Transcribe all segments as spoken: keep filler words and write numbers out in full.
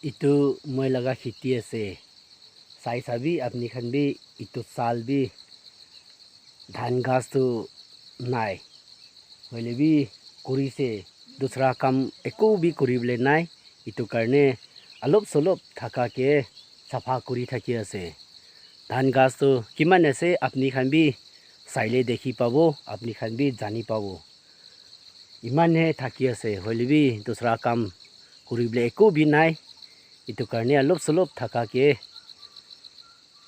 Itu moi laga kheti ase. Sai sabi apni khan bi, itu sal bi dhan ghas tu nai. Hoile bi kuri se, dusra kam eku bi kuri bole nai. Itu karne alop solop thaka ke sapha kuri thaki ase. Dhan ghas tu kiman ase apni khan bi saile dekhi pabo, apni khan bi jani pabo. Iman he thaki ase, hoile bi dusra kam kuri bole eku bi nai. Itu karne alop solop thaka ke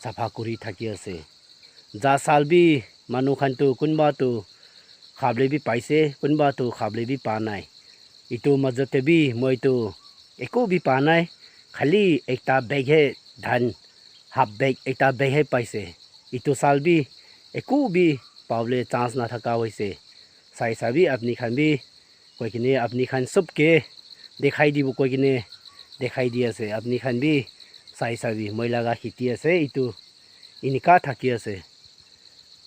sapha kuri thaki ase. Ja sal bi manu khan tu kunba tu khabole bi paise, kunba tu khabole bi pa nai. Itu majot te bi moi tu eku bi pa nai. Khali ekta bag he dhan, half bag, ekta bag he paise. Itu sal bi eku bi pabole chance na thaka hoise. Sai sabi apni khan bi koi kene apni khan sob ke dekhai dibo koi kene dekhai di ase. Apni khan bi sai sabi moi laga kheti ase itu enika thaki ase.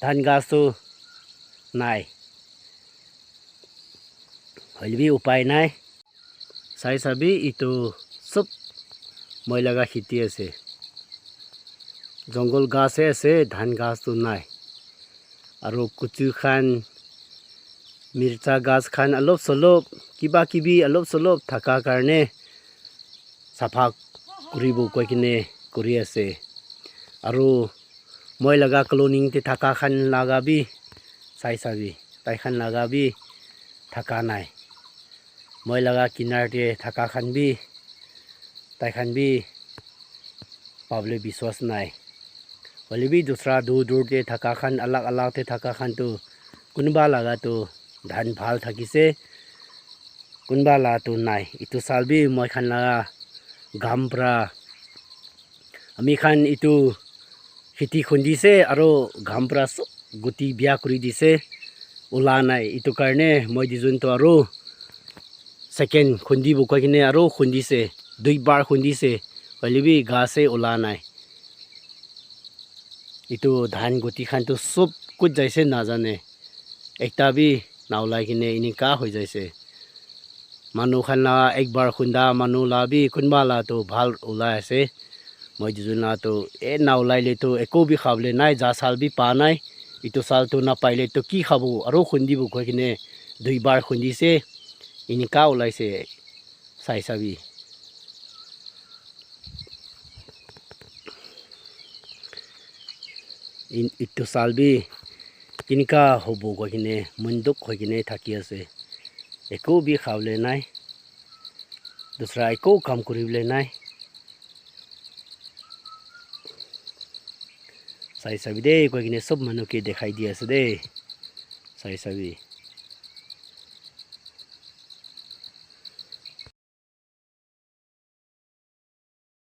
Dhan ghas tu nai. Hoile bi upai nai. Sai sabi itu sob moi laga kheti ase. Jungle ghas he ase, dhan ghas tu nai. Aru kuchu khan, mircha ghas khan alop solop, kiba kibi alop solop thaka karne sapha kuribo koi kene kuri ase. Aru moi laga colony te thaka khan laga bi sai sabi, tai khan laga bi thaka nai. Moi laga kinar te thaka khan bi, tai khan bi pabole biswas nai. Hoile bi dusra dur dur te thaka khan, alag alag te thaka khan tu kunba laga tu dhan bhal thakise, kunba la tu nai. Itu sal bi moi khan laga gam pra ami khan itu kheti khundise aru gam pra sob guti bia kuri dise, ula nai. Itu karne moi dijun tu aru second khundi bo koi kene aru khundise, dui bar khundise, hoile bi ghas he ula nai. Itu dhan guti khan tu sob kut jaise najane, ekta bi na ulai kene enika hoi jaise. Manu khan la ek bar khunda manu la bi kunba la tu bhal ulai ase. Moi dijun la tu e na ulai le tu eku bi khabole nai, ja sal bi pa nai. Itu sal tu na paile tu ki khabo aru khundi bo koi kene dui bar khundise, enika ulaise. Sai sabi. In-, itu sal bi kinika hobo koi kene munduk hoi kene thaki ase. Eku bi khabole nai. Dusra eku kam kuri bole nai. Sai sabi de koi kene sob manu ke dekhai di ase de. Sai sabi.